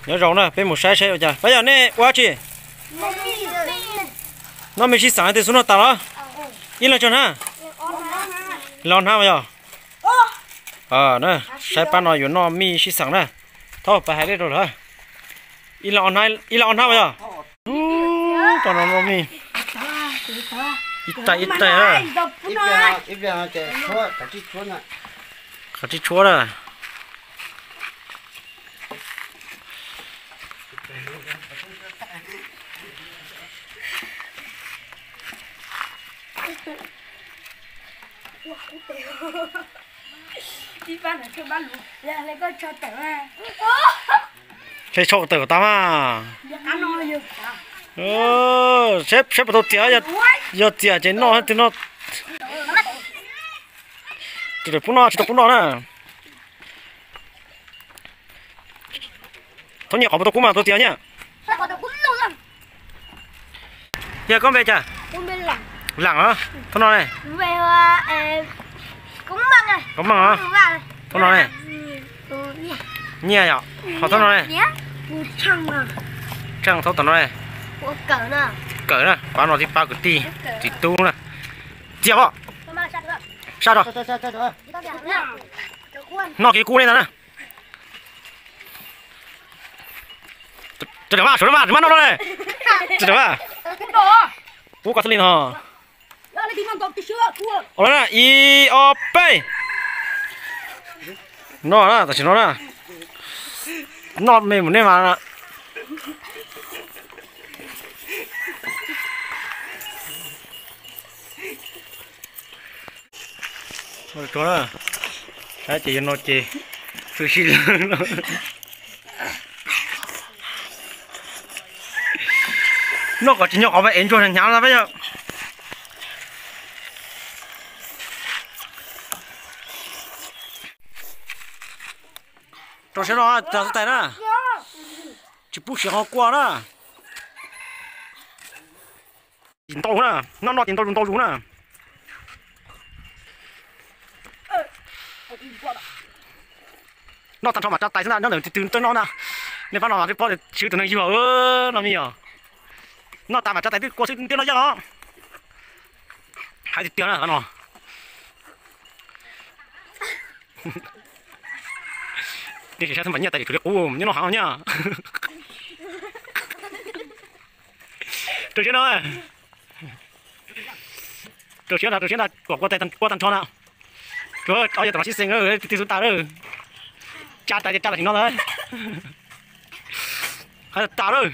Nyob zoo na, peb mus saib saib ua cas. Pab yog nej ua dab tsi? Noj me sib xeem, twg xub noj tas los? Ib leeg tsawg hnab? Los hnab mas yog. Saib pab no yuav noj me sib xeem na. Thaub pab hais dej rau lawm. Ib leeg ob hnab mas yog. Ub, pab no noj me. Ib tais ib tais na. Qhov tsis tshuab na. Tseg tshau tawm kom tag mas. Seb, seb puas tau txias, yog txias ces noj, twb noj. Tsis tau pub noj, tsis tau pub noj na. Thaub nyiaj qhov puas tau kub mas tau txias nyiaj. Yog koj npe cas? Lam os. Thaub no ne? Koob Meej os. Thaub no ne? Nyiaj yom. Ho thaub no ne? Tsheej, thaub tom no ne? Kawm na, pab no tib pab kwv tij txiv tub na. Txias pom. Sab rau. Noj kev kub nej ntag na. Tsis tau mas, sawv daws mas, tsis mas noj no ne. Tsis tau mas. Pub koj xab li no. Ua na, ib ob peb. Noj na, tam sim no na. Noj me mus nej mas. Saib ces yog no ces txwj sib lwg no. Noj kom tsis nyob qhov peb ev ntsuag hnyav hnyav na peb yog. Rau siab no, tag tais na. Tsis pub siav qhov kua na. Ntau na, noj noj ces ntau zus ntau zus na. Noj tag nrho mam tsa tais xwb ntag, nyob ntawm tus twg noj na. Nej pab no mas twb paub tias swb tus neeg yug no me yog. Noj tas mam tsa tais twb kua xwb ntiab noj yaj os. Hais tiag tiag na qhov no. Nej saib thab npas nyiaj tas tshuav li qub nyob noj heev nyiaj. Rau siab no, rau siab ntag, rau siab ntag, kom kua tag nrho na. Tsuav ob yawg tom no sib xeem, twb xub tas lawm. Tsa tais tias tsa tam sim no lawm. Hais tas lawm.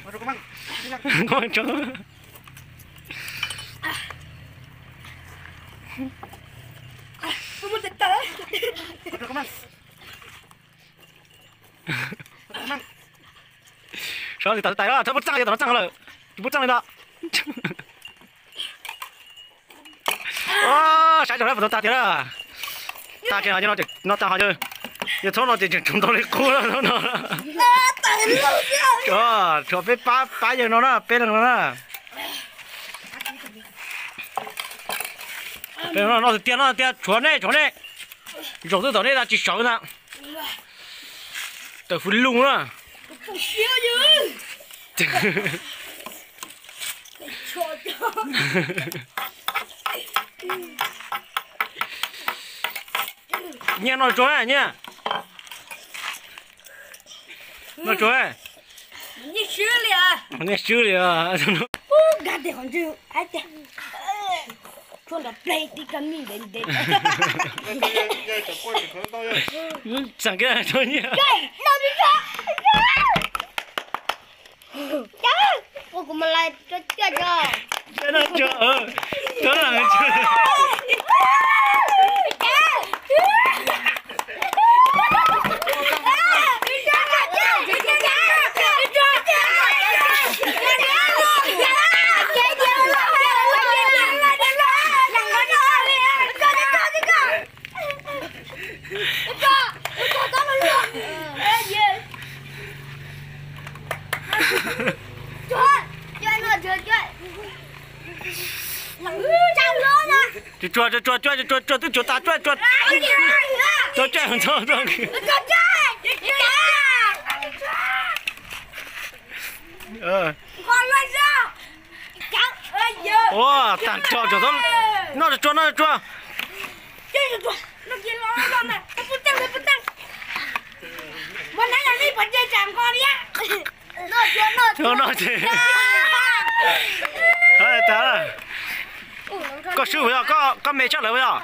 Sawv tas tais lawm, thawb pub txeej li tom no txeej lawm. Tsis pub txeej li ntawd. Saib rau lawm puas tau tag tiag na. Tag tiag no, no tag ho yawg thaub no ces tseem tsum ntau li qub no. Tshuav peb pab pab yawg no na, peb leeg no na. Peb no noj tiag tiag, noj tiag, tshuav nej, tshuav nej. Zaum twg tom nej tsis sawv na. Tawm fwj lug na. Nyiaj noj tsuag nyiaj. Noj tsuag. Nyiaj swb li. Txeem kiag tsuag nyiaj. Tsuag tsuag tsuag tsuag tsuag tsuag twb tsuag tas tsuag tsuag. Tsuag tsuag tsuag. Tsuag tsuag. Tag nrho tsoom, noj tsuag noj tsuag. Tsuag noj tsuag. Tag, koj swb puas yog, koj me tshaj lawv puas yog?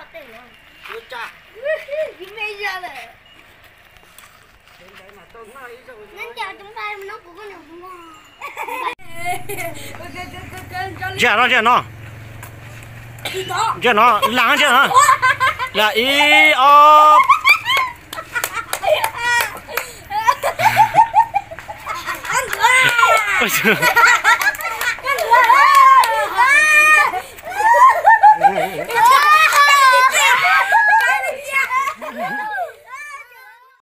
Ntsia no, ntsia no. Ntsia no, lam ntsia no. Lam ib ob.